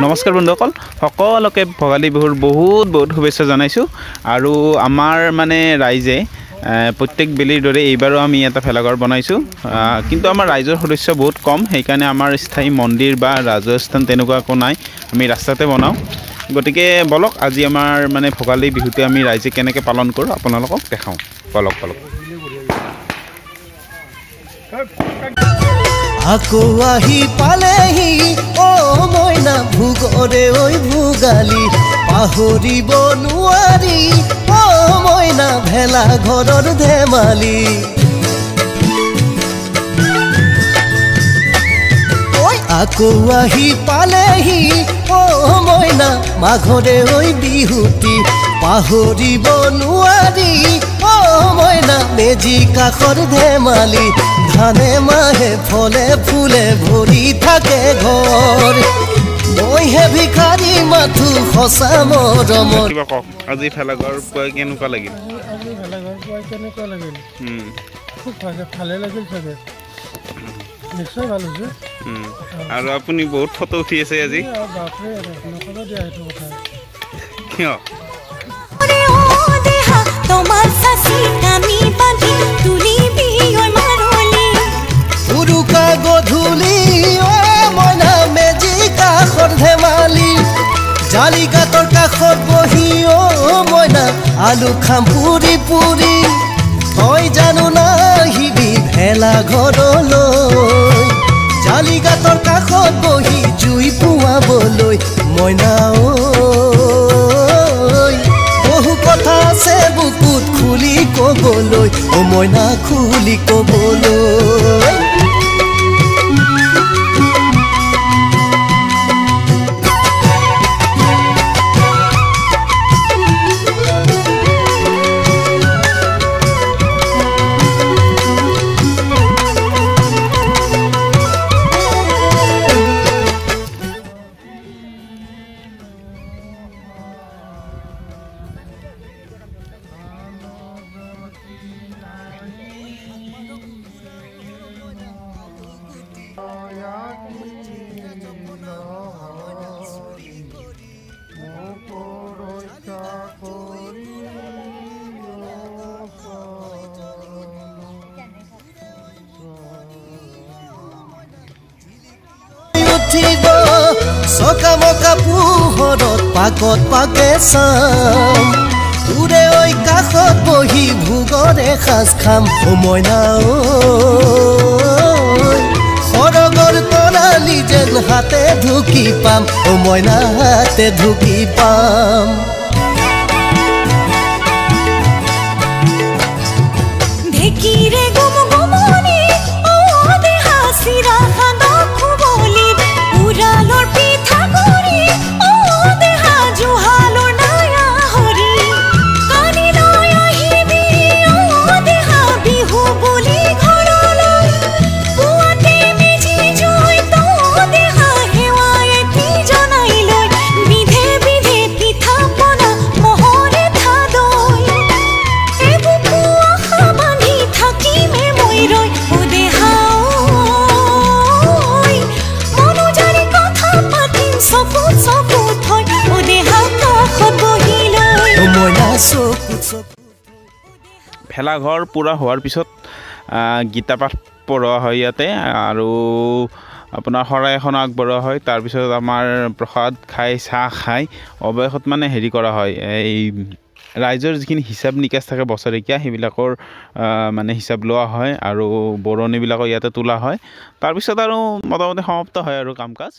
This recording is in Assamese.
নমস্কাৰ বন্ধুসকল, সকলোকে ভোগালী বিহুৰ বহুত বহুত শুভেচ্ছা জনাইছোঁ। আৰু আমাৰ মানে ৰাইজে প্ৰত্যেক বেলিৰ দৰে এইবাৰো আমি এটা ভেলাঘৰ বনাইছোঁ। কিন্তু আমাৰ ৰাইজৰ সদস্য বহুত কম, সেইকাৰণে আমাৰ স্থায়ী মন্দিৰ বা ৰাজহুৱা স্থান তেনেকুৱা একো নাই, আমি ৰাস্তাতে বনাওঁ। গতিকে বলক আজি আমাৰ মানে ভোগালী বিহুতে আমি ৰাইজে কেনেকৈ পালন কৰোঁ আপোনালোকক দেখাওঁ। বলক বলক। আকৌ আহি পালেহি অ মইনা ভোগৰে ঐ ভোগালী, পাহৰিব নোৱাৰি অ মইনা ভেলা ঘৰৰ ধেমালি। আকৌ আহি পালেহি অ মইনা মাঘৰে ঐ বিহুটি, পাহৰিব নোৱাৰি অ মইনা মেজি কাষৰ ধেমালি। ধানে মাহে ফলে ফুলে ভৰি থাকে ঘৰ, মইহে ভিখাৰী মাথো সঁচা মৰমৰ। কিবা কওক, আজি ভেলাঘৰ পুৱাই কেনেকুৱা লাগিল? আজি ভেলাঘৰ পুৱাই কেনেকুৱা লাগিল? খুব ভালে লাগিল চাগে, নিশ্চয় ভাল হৈছে। আৰু আপুনি বহুত ফটো উঠি আছে আজি। বাপৰে, নক'ব দিয়া সেইটো কথা। কিয়? উৰুকা গধূলি অ মইনা মেজি কাষৰ ধেমালি, জালি গাঁতৰ কাষত বহি অ মইনা আলু খাম পুৰি পুৰি। তই জানো নাহিবি ভেলা ঘৰলৈ, জালি গাঁতৰ কাষত বহি জুই পুৱাবলৈ। মইনা ঐ বহু কথা আছে বুকুত খুলি কবলৈ, অ মইনা খুলি কবলৈ। উঠিব চকা মকা পোহৰত পাকত পাকে চাম, তোৰে ঐ কাষত বহি ভোগৰে সাজ খাম। অ মইনা ঐ সৰগৰ তৰালি যেন হাতে ঢুকি পাম, অ মইনা হাতে ঢুকি পাম। ঢেকিৰে গুম গুমনি অ দেহা চিৰা সান্দহ খুবলি, উৰালৰ পিঠা গুৰি অ দেহা জুহালৰ নায়া হৰি। কানি লৈ আহিবি অ দেহা বিহু বুলি ঘৰলৈ, পুৱাতে মেজি জুই তো দেহা সেৱা এটি জনাই লৈ, বিধে বিধে পিঠা পনা মহৰে থাদৈ, এবুকু আশা বান্ধি থাকিমে মই ৰৈ। অ দেহা ঐ মনোজাৰি কথা পাতিম চকুত চকু থৈ, অ দেহা কাষত বহি লৈ। অ মইনা চকুত চকু। ভেলাঘৰ পূৰা হোৱাৰ পিছত গীতা পাঠ পঢ়োৱা হয় ইয়াতে, আৰু আপোনাৰ শৰাই এখনো আগবঢ়োৱা হয়। তাৰপিছত আমাৰ প্ৰসাদ খাই চাহ খাই অৱশেষত মানে হেৰি কৰা হয়, এই ৰাইজৰ যিখিনি হিচাপ নিকাচ থাকে বছৰেকীয়া, সেইবিলাকৰ মানে হিচাপ লোৱা হয় আৰু বৰণিবিলাকো ইয়াতে তোলা হয়। তাৰপিছত আৰু মোটামুটি সমাপ্ত হয় আৰু কাম কাজ।